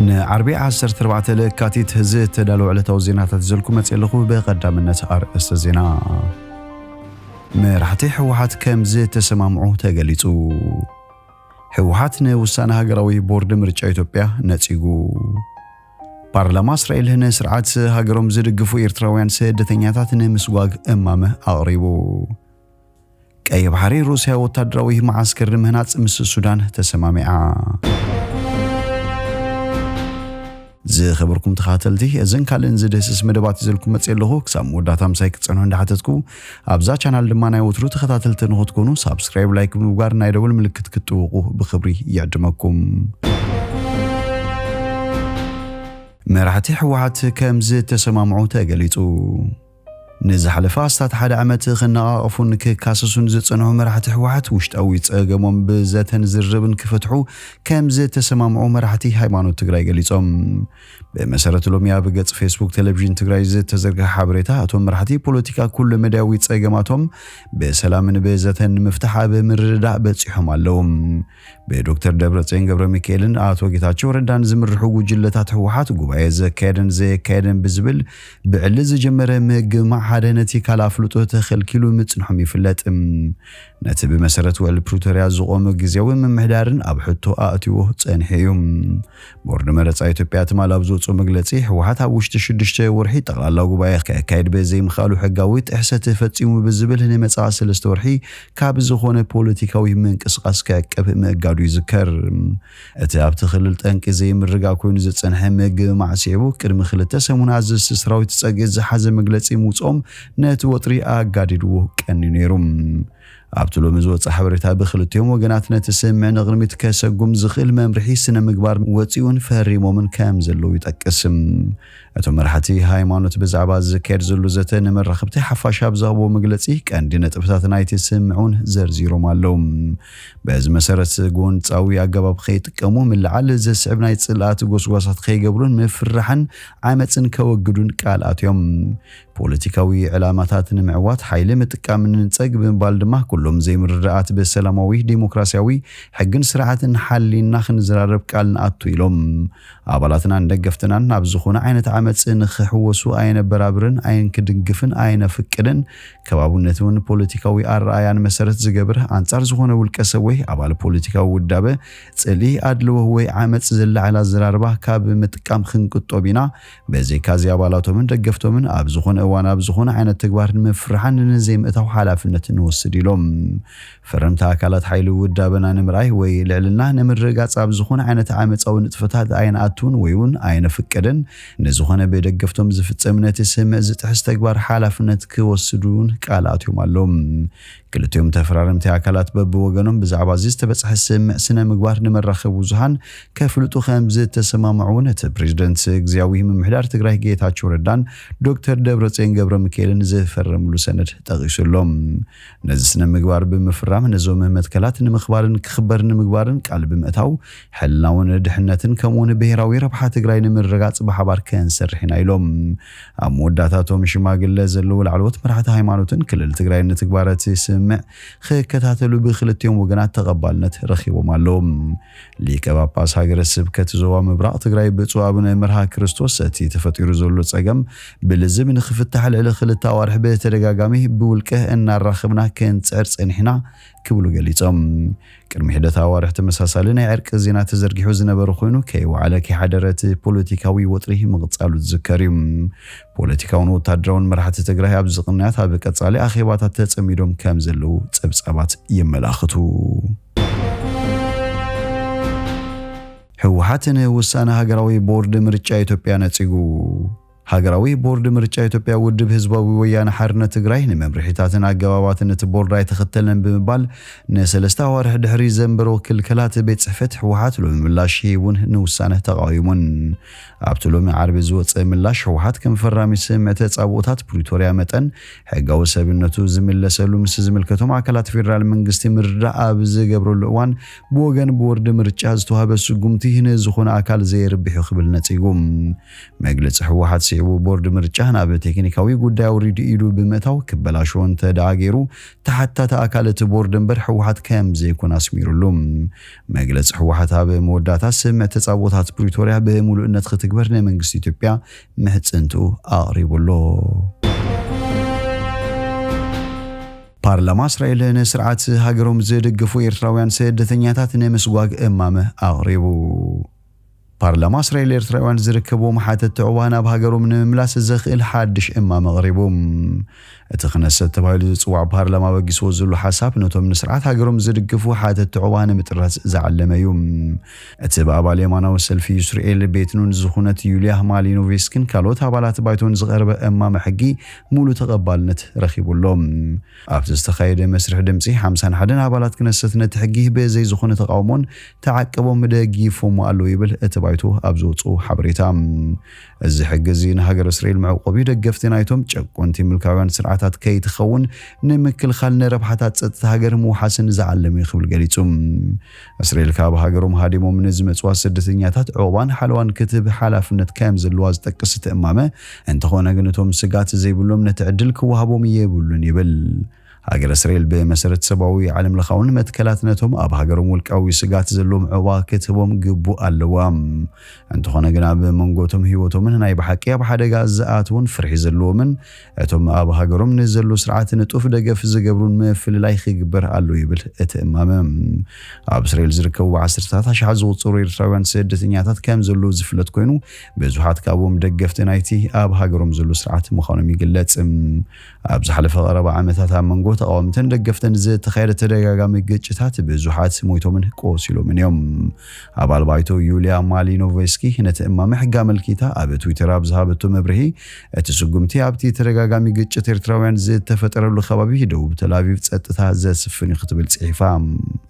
ንዓርቢ ዓሰርተ ኣርባዕተ ለካቲት ዝተዳለወ ዕለታዊ ዜናታት ዘልኩ መፅእ ኣለኹ። ብቐዳምነት ኣርእስተ ዜና። መራሕቲ ህወሓት ከም ዝተሰማምዑ ተገሊጹ። ህወሓት ንውሳነ ሃገራዊ ቦርድ ምርጫ ኢትዮጵያ ነጺጉ። ፓርላማ እስራኤል ንስርዓት ሃገሮም ዝድግፉ ኤርትራውያን ስደተኛታት ንምስጓግ እማመ ኣቕሪቡ። ቀይ ባሕሪ ሩስያ ወታደራዊ መዓስከር ንምህናጽ ምስ ሱዳን ተሰማሚዓ። ዝኸበርኩም ተኸታተልቲ፣ እዘን ካልእን ዝድህስስ መደባት ይዘልኩም መጽእ ኣለኹ። ክሳብ መወዳእታ ምሳይ ክትጸንሑ እንዳሓተትኩ፣ ኣብዛ ቻናል ድማ ናይ ወትሩ ተኸታተልቲ ንኽትኮኑ ሳብስክራይብ፣ ላይክ ብምግባር ናይ ደወል ምልክት ክትጥውቑ ብኽብሪ ይዕድመኩም። መራሕቲ ህወሓት ከም ዝተሰማምዑ ተገሊጹ። ንዝሓለፈ ኣስታት ሓደ ዓመት ክነቓቐፉን ክካሰሱን ዝጸንሑ መራሕቲ ህወሓት ውሽጣዊ ጸገሞም ብዘተን ዝርርብን ክፈትሑ ከም ዝተሰማምዑ መራሕቲ ሃይማኖት ትግራይ ገሊጾም። ብመሰረት ሎሚ ኣብ ገጽ ፌስቡክ ቴሌቪዥን ትግራይ ዝተዘርግሐ ሓበሬታ፣ እቶም መራሕቲ ፖለቲካ ኩሉ መዳያዊ ጸገማቶም ብሰላምን ብዘተን ንምፍታሕ ኣብ ምርድዳእ በጺሖም ኣለዉ። ብዶክተር ደብረጽዮን ገብረ ሚካኤልን ኣቶ ጌታቸው ረዳን ዝምርሑ ጉጅለታት ህወሓት ጉባኤ ዘካየደን ዘየካየደን ብዝብል ብዕሊ ዝጀመረ ምግማዕ ሓደ ነቲ ካልእ ኣፍልጦ ተኸልኪሉ ምጽንሖም ይፍለጥ። ነቲ ብመሰረት ውዕል ፕሪቶርያ ዝቖመ ግዜያዊ ምምሕዳርን ኣብ ሕቶ ኣእትዎ ጸኒሑ እዩ። ቦርድ መረጻ ኢትዮጵያ ትማል ኣብ ዝወጽኦ መግለጺ፣ ህወሓት ኣብ ውሽጢ ሽዱሽተ ወርሒ ጠቕላላ ጉባኤ ከካይድ ብዘይምኽኣሉ ሕጋዊ ጥሕሰት ፈጺሙ ብዝብል ንመጻኢ ሰለስተ ወርሒ ካብ ዝኾነ ፖለቲካዊ ምንቅስቓስ ክዕቀብ ምእጋዱ ይዝከር። እቲ ኣብቲ ክልል ጠንቂ ዘይምርግጋእ ኮይኑ ዝጸንሐ ምግማዕ ስዒቡ፣ ቅድሚ ክልተ ሰሙን ኣዘዝቲ ሰራዊት ጸግዒ ዝሓዘ መግለጺ ምውጽኦም ነቲ ወጥሪ ኣጋዲድዎ ቀንዩ ነይሩ። ኣብቲ ሎሚ ዝወጸ ሓበሬታ፣ ብክልቲኦም ወገናት ነቲ ስምምዕ ንቕድሚት ከሰጉም ዝኽእል መምርሒ ስነ ምግባር ወጺኡን ፈሪሞምን ከም ዘለዉ ይጠቅስ። እቶም መራሕቲ ሃይማኖት ብዛዕባ ዝካየድ ዘሎ ዘተ ንመራኸብቲ ሓፋሽ ኣብ ዝሃብዎ መግለጺ፣ ቀንዲ ነጥብታት ናይቲ ስምምዕ እውን ዘርዚሮም ኣለዉ። በዚ መሰረት፣ ጎንጻዊ ኣገባብ ከይጥቀሙ፣ ምልዓል ዘስዕብ ናይ ጽልኣት ጎስጓሳት ከይገብሩን ምፍርራሕን ዓመጽን ከወግዱን ቃል ኣትዮም። ፖለቲካዊ ዕላማታት ንምዕዋት ሓይሊ ምጥቃም ንንጸግ ብምባል ድማ፣ ኩሎም ዘይምርድኣት ብሰላማዊ ዲሞክራሲያዊ ሕግን ስርዓትን ሓሊና ክንዘራረብ ቃል ንኣቱ ኢሎም። ኣባላትናን ደገፍትናን ናብ ዝኾነ ዓይነት ዓመጽ ንኽሕወሱ ኣየነበራብርን ኣየንክድግፍን ኣየነፍቅድን። ከባቡነት እውን ፖለቲካዊ ኣረኣያን መሰረት ዝገብር ኣንጻር ዝኾነ ውልቀ ሰብ ወይ ኣባል ፖለቲካዊ ውዳበ ጽልኢ፣ ኣድልዎ ወይ ዓመጽ ዘላዕል ኣዘራርባ ካብ ምጥቃም ክንቅጦብ ኢና። በዘይካዚ ኣባላቶምን ደገፍቶምን ኣብ ዝኾነ እዋን ኣብ ዝኾነ ዓይነት ተግባር ንምፍርሓን ንዘይምእታው ሓላፍነት ንወስድ ኢሎም። ፈረምቲ ኣካላት ሓይሊ ውዳበና ንምርኣይ ወይ ልዕልና ንምርግጋጽ ኣብ ዝኾነ ዓይነት ዓመጻዊ ንጥፈታት ኣይንኣትውን ወይ እውን ኣይነፍቅድን። ንዝኾነ ብደገፍቶም ዝፍጸም ነቲ ስምምዕ ዝጥሕስ ተግባር ሓላፍነት ክወስዱን ቃል ኣትዮም ኣለዉ። ክልቲኦም ተፈራረምቲ ኣካላት በብወገኖም ብዛዕባ እዚ ዝተበጽሐ ስምምዕ ስነ ምግባር ንመራኸቢ ብዙሃን ከፍልጡ ከም ዝተሰማምዑ እውን እቲ ፕሬዝደንት ግዝያዊ ምምሕዳር ትግራይ ጌታቸው ረዳን ዶክተር ደብረጽዮን ገብረ ሚካኤልን ዝፈረምሉ ሰነድ ጠቒሱ ኣሎ። ነዚ ስነ ምግባር ብምፍራም ነዞም መትከላት ንምኽባርን ክኽበር ንምግባርን ቃል ብምእታው፣ ሕልናውን ድሕነትን ከምኡውን ብሄራዊ ረብሓ ትግራይ ንምርጋጽ ብሓባር ክንሰርሕ ኢና ኢሎም። ኣብ መወዳእታ፣ እቶም ሽማግለ ዘለዉ ላዕለዎት መራሕቲ ሃይማኖትን ክልል ትግራይን ንትግባረ እቲ ስምምዕ ክከታተሉ ብክልቲኦም ወገናት ተቐባልነት ረኺቦም ኣለዉ። ሊቀ ጳጳስ ሃገረ ስብከት ዞባ ምብራቕ ትግራይ ብፁዕ ኣቡነ መርሃ ክርስቶስ፣ እቲ ተፈጢሩ ዘሎ ጸገም ብልዝብ ንኽፍታሕ፣ ልዕሊ ክልተ ኣዋርሕ ብተደጋጋሚ ብውልቀ እናራኸብና ክንጽዕር ጸኒሕና ክብሉ ገሊጾም። ቅድሚ ሒደት ኣዋርሕ ተመሳሳሊ ናይ ዕርቂ ዜና ተዘርጊሑ ዝነበረ ኮይኑ፣ ከይወዓለ ከይሓደረ እቲ ፖለቲካዊ ወጥሪ ምቕጻሉ ዝዝከር እዩ። ፖለቲካውን ወታደራውን መራሕቲ ትግራይ ኣብዚ ቅንያት ኣብ ቀጻሊ ኣኼባታት ተጸሚዶም ከም ዘለዉ ጸብጻባት የመላኽቱ። ህወሓት ንውሳነ ሃገራዊ ቦርድ ምርጫ ኢትዮጵያ ነጺጉ። ሃገራዊ ቦርድ ምርጫ ኢትዮጵያ፣ ውድብ ህዝባዊ ወያነ ሓርነት ትግራይ፣ ንመምርሒታትን ኣገባባትን እቲ ቦርድ ኣይተኸተለን ብምባል ንሰለስተ ኣዋርሕ ድሕሪ ዘንበሮ ክልከላት፣ ቤት ጽሕፈት ህወሓት ሎሚ ምላሽ ሂቡን ንውሳነ ተቓዊሙን። ኣብቲ ሎሚ ዓርቢ ዝወጸ ምላሽ፣ ህወሓት ከም ፈራሚ ስምምዕ ተጻብኦታት ፕሪቶርያ መጠን፣ ሕጋዊ ሰብነቱ ዝምለሰሉ ምስ ዝምልከቶም ኣካላት ፌደራል መንግስቲ ምርድዳእ ኣብ ዝገብረሉ እዋን፣ ብወገን ቦርድ ምርጫ ዝተዋህበ ስጉምቲ ንዝኾነ ኣካል ዘየርብሕ እዩ ክብል ነጺጉ። መግለጺ ህወሓት ቦርድ ምርጫ ናብ ቴክኒካዊ ጉዳይ ኣውሪዱ ኢዱ ብምእታው ክበላሾ እንተ ደኣ ገይሩ ተሓታቲ ኣካል እቲ ቦርድ እምበር ህወሓት ከም ዘይኮነ ኣስሚሩሉ። መግለጺ ህወሓት ኣብ መወዳእታ ስምምዕ ተጻብኦታት ፕሪቶርያ ብምሉእነት ክትግበር ንመንግስቲ ኢትዮጵያ ምሕጽንትኡ ኣቕሪቡሎ። ፓርላማ እስራኤል ንስርዓት ሃገሮም ዝድግፉ ኤርትራውያን ስደተኛታት ንምስጓግ እማመ ኣቕሪቡ። ፓርላማ እስራኤል ኤርትራውያን ዝርከብዎም ሓተትቲ ዑቕባ ናብ ሃገሮም ንምምላስ ዘኽእል ሓድሽ እማመ ኣቕሪቡ። እቲ ክነሰት ተባሂሉ ዝጽዋዕ ፓርላማ በጊስዎ ዘሎ ሓሳብ ነቶም ንስርዓት ሃገሮም ዝድግፉ ሓተትቲ ዑቕባ ንምጥራዝ ዝዓለመ እዩ። እቲ ብኣባል የማናዊ ሰልፊ ዩስርኤል ቤትኑን ዝኾነት ዩልያ ማሊኖቭስኪን ካልኦት ኣባላት ባይቶን ዝቐረበ እማመ ሕጊ ሙሉ ተቐባልነት ረኺቡ ኣሎ። ኣብቲ ዝተኻየደ መስርሕ ድምጺ ሓምሳን ሓደን ኣባላት ክነሰት ነቲ ሕጊ ብዘይ ዝኾነ ተቓውሞን ተዓቅቦም ደጊፎሞ ኣለዉ ይብል እቲ ባይቶ ኣብ ዝወጽኡ ሓበሬታ። እዚ ሕጊ እዚ ንሃገር እስራኤል መዕቆቢ ደገፍቲ ናይቶም ጨቆንቲ ምልካውያን ስርዓታት ከይትኸውን ንምክልኻል ንረብሓታት ጸጥታ ሃገር ምውሓስን ዝዓለመ እዩ ክብል ገሊጹ። እስራኤል ካብ ሃገሮም ሃዲሞም ንዝመጽዋ ስደተኛታት ዑቕባን ሓለዋን ክትህብ ሓላፍነት ከም ዘለዋ ዝጠቅስ እቲ እማመ፣ እንተኾነ ግን እቶም ስጋት ዘይብሎም ነቲ ዕድል ክወሃቦም የብሉን ይብል። ሃገር እስራኤል ብመሰረት ሰብኣዊ ዓለም ለኻውን መትከላት ነቶም ኣብ ሃገሮም ውልቃዊ ስጋት ዘለዎም ዑቕባ ክትህቦም ግቡእ ኣለዋ። እንተኾነ ግን ኣብ መንጎ እቶም ህይወቶምን ናይ ብሓቂ ኣብ ሓደጋ ዝኣትውን ፍርሒ ዘለዎምን እቶም ኣብ ሃገሮም ንዘሎ ስርዓት ንጡፍ ደገፍ ዝገብሩን ምፍልላይ ክግበር ኣሎ ይብል እቲ እማመ። ኣብ እስራኤል ዝርከቡ ዓሰርታት ኣሽሓት ዝቑጸሩ ኤርትራውያን ስደተኛታት ከም ዘለዉ ዝፍለጥ ኮይኑ፣ ብዙሓት ካብኦም ደገፍቲ ናይቲ ኣብ ሃገሮም ዘሎ ስርዓት ምዃኖም ይግለጽ። ኣብ ዝሓለፈ ቀረባ ዓመታት ኣብ መንጎ ተቓወምትን ደገፍትን ዝተኻየደ ተደጋጋሚ ግጭታት ብዙሓት ሞይቶምን ቆሲሎምን እዮም። ኣባል ባይቶ ዩልያ ማሊኖቭስኪ ነቲ እማመ ሕጊ ኣመልኪታ ኣብ ትዊተር ኣብ ዝሃበቶ መብርሂ፣ እቲ ስጉምቲ ኣብቲ ተደጋጋሚ ግጭት ኤርትራውያን ዝተፈጠረሉ ከባቢ ደቡብ ተል ኣቪቭ ጸጥታ ዘስፍን እዩ ክትብል ጽሒፋ።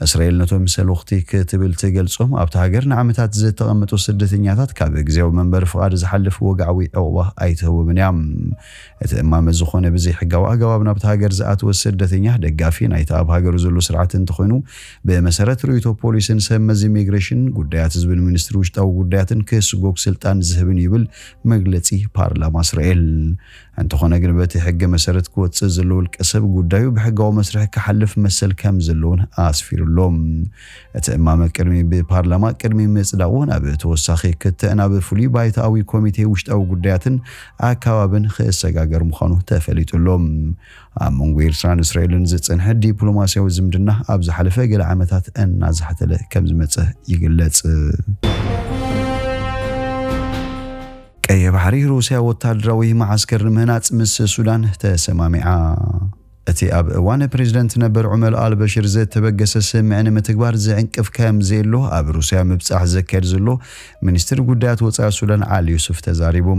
እስራኤል ነቶም ሰለኽቲ ክትብል ትገልጾም ኣብቲ ሃገር ንዓመታት ዝተቐመጡ ስደተኛታት ካብ ግዜያዊ መንበሪ ፍቓድ ዝሓልፍ ወግዓዊ ዕቑባ ኣይትህቦምን እያ። እቲ እማመ ዝኾነ ብዘይሕጋዊ ኣገባብ ናብቲ ሃገር ዝኣተወ ስደተኛ ደጋፊ ናይቲ ኣብ ሃገሩ ዘሎ ስርዓት እንተኾይኑ፣ ብመሰረት ርእይቶ ፖሊስን ሰብ መዚ ኢሚግሬሽን ጉዳያት ህዝብን ሚኒስትሪ ውሽጣዊ ጉዳያትን ክስጎግ ስልጣን ዝህብን ይብል መግለጺ ፓርላማ እስራኤል። እንተኾነ ግን በቲ ሕጊ መሰረት ክወጽእ ዘለዎ ውልቀ ሰብ ጉዳዩ ብሕጋዊ መስርሕ ክሓልፍ መሰል ከም ዘለዎን ኣስፊሩ ኣሎ። እቲ እማመ ቅድሚ ብፓርላማ ቅድሚ ምጽዳቑ ናብ ተወሳኺ ክትዕ ናብ ፍሉይ ባይታኣዊ ኮሚቴ ውሽጣዊ ጉዳያትን ኣካባብን ክሰጋገር ምዃኑ ተፈሊጡ ኣሎ። ኣብ መንጎ ኤርትራን እስራኤልን ዝጸንሐ ዲፕሎማስያዊ ዝምድና ኣብ ዝሓለፈ ገለ ዓመታት እናዛሕተለ ከም ዝመጸ ይግለጽ። ቀይሕ ባሕሪ ሩስያ ወታደራዊ መዓስከር ንምህናጽ ምስ ሱዳን ተሰማሚዓ። እቲ ኣብ እዋን ፕሬዝደንት ነበር ዑመር ኣልበሽር ዝተበገሰ ስምምዕ ንምትግባር ዝዕንቅፍ ከም ዘየሎ ኣብ ሩስያ ምብጻሕ ዘካየድ ዘሎ ሚኒስትሪ ጉዳያት ወጻኢ ሱዳን ዓሊ ዩሱፍ ተዛሪቡ።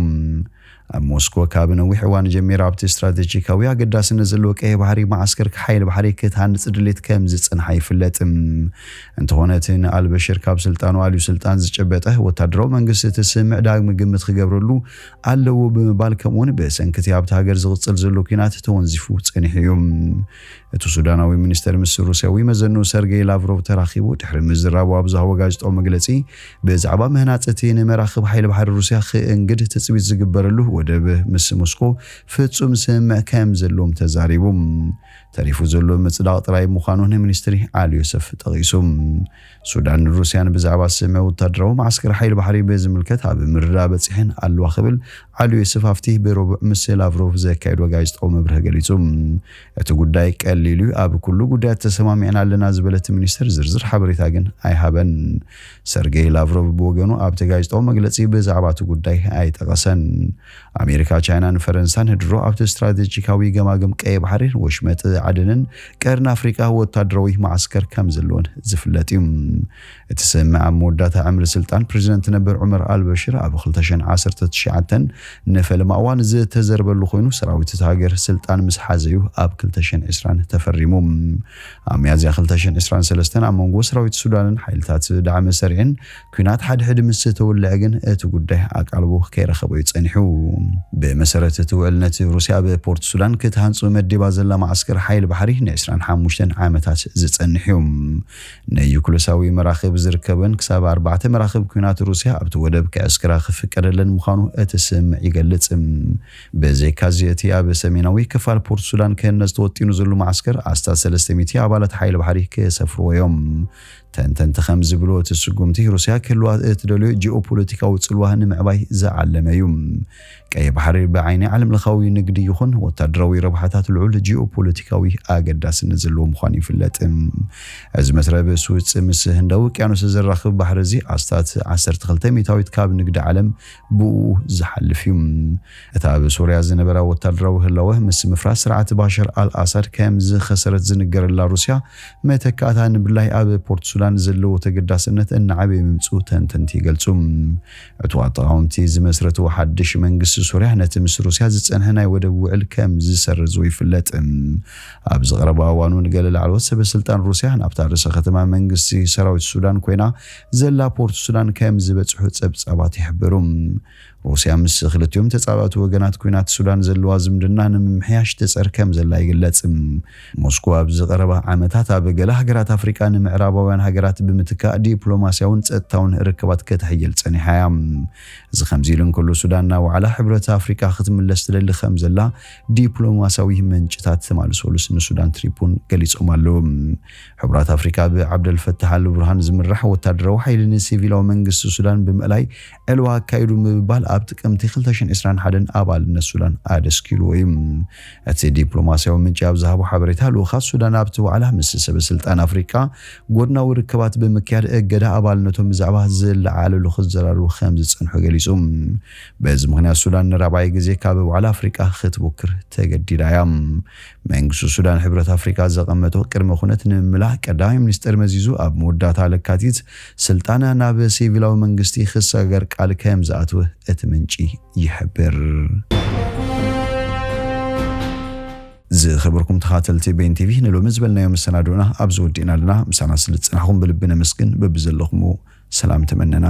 ኣብ ሞስኮ ካብ ነዊሕ እዋን ጀሚሩ ኣብቲ ስትራቴጂካዊ ኣገዳስነት ዘለዎ ቀይሕ ባሕሪ መዓስከር ሓይሊ ባሕሪ ክትሃንጽ ድሌት ከም ዝጸንሓ ይፍለጥ። እንተኾነ እቲ ንኣልበሽር ካብ ስልጣኑ ኣልዩ ስልጣን ዝጨበጠ ወታደራዊ መንግስቲ እቲ ስምምዕ ዳግሚ ግምት ክገብረሉ ኣለዎ ብምባል ከምኡውን ብሰንኪ እቲ ኣብቲ ሃገር ዝቕጽል ዘሎ ኲናት ተወንዚፉ ጸኒሑ እዩ። እቲ ሱዳናዊ ሚኒስተር ምስ ሩስያዊ መዘንኡ ሰርጌይ ላቭሮቭ ተራኺቡ ድሕሪ ምዝራቡ ኣብ ዝሃቦ ጋዜጣዊ መግለጺ ብዛዕባ ምህናጽ እቲ ንመራኽብ ሓይሊ ባሕሪ ሩስያ ክእንግድ ትጽቢት ዝግበረሉ ወደብ ምስ ሞስኮ ፍጹም ስምምዕ ከም ዘለዎም ተዛሪቡ። ተሪፉ ዘሎ ምጽዳቕ ጥራይ ምዃኑ ንሚኒስትሪ ዓሊ ዮሰፍ ጠቒሱ። ሱዳን ሩስያን ብዛዕባ ስምምዕ ወታደራዊ መዓስከር ሓይሊ ባሕሪ ብዝምልከት ኣብ ምርድዳእ በጺሐን ኣለዋ ክብል ዓሊ ዮሰፍ ኣብቲ ብረቡዕ ምስ ላቭሮቭ ዘካየዶ ጋዜጣዊ መብርሂ ገሊጹ። እቲ ጉዳይ ቀሊል እዩ፣ ኣብ ኩሉ ጉዳያት ተሰማሚዕና ኣለና ዝበለ እቲ ሚኒስትር ዝርዝር ሓበሬታ ግን ኣይሃበን። ሰርጌይ ላቭሮቭ ብወገኑ ኣብቲ ጋዜጣዊ መግለጺ ብዛዕባ እቲ ጉዳይ ኣይጠቐሰን። ኣሜሪካ፣ ቻይናን ፈረንሳን ድሮ ኣብቲ ስትራቴጂካዊ ገማግም ቀይ ባሕሪን ወሽመጥ ዓደንን ቀርኒ ኣፍሪቃ ወታደራዊ መዓስከር ከም ዘለወን ዝፍለጥ እዩ። እቲ ስምምዕ ኣብ መወዳእታ ዕምሪ ስልጣን ፕሬዚደንት ነበር ዑመር ኣልበሽር ኣብ ክልተ ሽሕን ዓሰርተ ትሽዓተን ንፈለማ እዋን ዝተዘርበሉ ኮይኑ፣ ሰራዊት እታ ሃገር ስልጣን ምስ ሓዘ እዩ ኣብ ክልተ ሽሕን ዕስራን ተፈሪሙ። ኣብ ሚያዝያ ክልተ ሽሕን ዕስራን ሰለስተን ኣብ መንጎ ሰራዊት ሱዳንን ሓይልታት ዳዕመ ሰሪዕን ኲናት ሓድሕድ ምስ ተወልዐ ግን እቲ ጉዳይ ኣቃልቦ ከይረኸቦ እዩ ጸኒሑ። ብመሰረት እቲ ውዕል ነቲ ሩስያ ኣብ ፖርት ሱዳን ክትሃንጹ መዲባ ዘላ መዓስከር ሓይሊ ባሕሪ ን ዕስራን ሓሙሽተን ዓመታት ዝጸንሕ እዩ። ንዩክለሳዊ መራኽብ ዝርከበን ክሳብ ኣርባዕተ መራኽብ ኲናት ሩስያ ኣብቲ ወደብ ክዕስክራ ክፍቀደለን ምዃኑ እቲ ስምምዕ ይገልጽ። ብዘይካዚ እቲ ኣብ ሰሜናዊ ክፋል ፖርት ሱዳን ክህነጽ ተወጢኑ ዘሎ መዓስከር ኣስታት ሰለስተ ሚእቲ ኣባላት ሓይሊ ባሕሪ ክሰፍርዎ እዮም። ተንተንቲ ከም ዝብሎ እቲ ስጉምቲ ሩስያ ክህልዋ እትደልዮ ጂኦፖለቲካዊ ጽልዋ ንምዕባይ ዝዓለመ እዩ። ቀይ ባሕሪ ብዓይኒ ዓለም ለኻዊ ንግዲ ይኹን ወታደራዊ ረብሓታት ልዑል ጂኦፖለቲካዊ ኣገዳስነት ዘለዎ ምዃኑ ይፍለጥ። እዚ መስረብ ስዊጽ ምስ ህንዳዊ ውቅያኖስ ዘራኽብ ባሕሪ እዚ ኣስታት ዓሰርተ ክልተ ሚእታዊት ካብ ንግዲ ዓለም ብኡ ዝሓልፍ እዩ። እቲ ኣብ ሶርያ ዝነበረ ወታደራዊ ህላወ ምስ ምፍራስ ስርዓት ባሻር ኣል ኣሳድ ከም ዝኸሰረት ዝንገረላ ሩስያ መተካእታ ንምድላይ ኣብ ፖርት ሱዳን ዘለዎ ተገዳስነት እናዓበየ ምምፅኡ ተንተንቲ ይገልፁ። ዕጡቓት ተቓወምቲ ዝመስረትዎ ሓድሽ መንግስቲ ሶርያ ነቲ ምስ ሩስያ ዝጸንሐ ናይ ወደብ ውዕል ከም ዝሰርዞ ይፍለጥ። ኣብዚ ቀረባ እዋን እውን ገለ ላዕለዎት ሰበ ስልጣን ሩስያ ናብታ ርእሰ ከተማ መንግስቲ ሰራዊት ሱዳን ኮይና ዘላ ፖርት ሱዳን ከም ዝበጽሑ ጸብጻባት ይሕብሩ። ሩስያ ምስ ክልቲኦም ተጻባእቲ ወገናት ኲናት ሱዳን ዘለዋ ዝምድና ንምምሕያሽ ትጸር ከም ዘላ ይግለጽ። ሞስኮ ኣብዚ ቀረባ ዓመታት ኣብ ገለ ሃገራት ኣፍሪቃ ንምዕራባውያን ሃገራት ብምትካእ ዲፕሎማስያውን ጸጥታውን ርክባት ከተሕይል ጸኒሓ እያ። እዚ ከምዚ ኢሉ እንከሎ ሱዳን ናብ ዋዕላ ሕብረት ኣፍሪቃ ክትምለስ ትደሊ ከም ዘላ ዲፕሎማስያዊ ምንጭታት ትማሊ ሰሉስ ንሱዳን ትሪቡን ገሊጾም ኣለዉ። ሕቡራት ኣፍሪቃ ብዓብደልፈታሕ ኣልቡርሃን ዝምራሕ ወታደራዊ ሓይሊ ንሲቪላዊ መንግስቲ ሱዳን ብምእላይ ዕልዋ ኣካይዱ ምብባል ኣብ ጥቅምቲ ክልተ ሽሕን ዕስራን ሓደን ኣባልነት ሱዳን ኣደስኪልዎ እዩ። እቲ ዲፕሎማስያዊ ምንጪ ኣብ ዝሃቦ ሓበሬታ ልኡኻት ሱዳን ኣብቲ ዋዕላ ምስ ሰበ ስልጣን ኣፍሪቃ ጎድናዊ ርክባት ብምክያድ እገዳ ኣባልነቶም ብዛዕባ ዝለዓለሉ ክዘራረቡ ከም ዝጸንሑ ገሊጹ። በዚ ምኽንያት ሱዳን ንራብዓይ ግዜ ካብ ዋዕላ ኣፍሪቃ ክትቡክር ተገዲዳ እያ። መንግስቲ ሱዳን ሕብረት ኣፍሪቃ ዘቐመጦ ቅድመ ኩነት ንምምላእ ቀዳማይ ሚኒስተር መዚዙ ኣብ መወዳእታ ለካቲት ስልጣን ናብ ሲቪላዊ መንግስቲ ክሰገር ቃል ከም ዝኣትወ እቲ ምንጪ ይሕብር። ዝኸበርኩም ተኻተልቲ ቤን ቲቪ ንሎሚ ዝበልናዮ መሰናዶና ኣብዚ ወዲእና ኣለና። ምሳና ስለ ዝጸናሕኩም ብልቢ ነመስግን። በብዘለኹምዎ ሰላም ተመነና።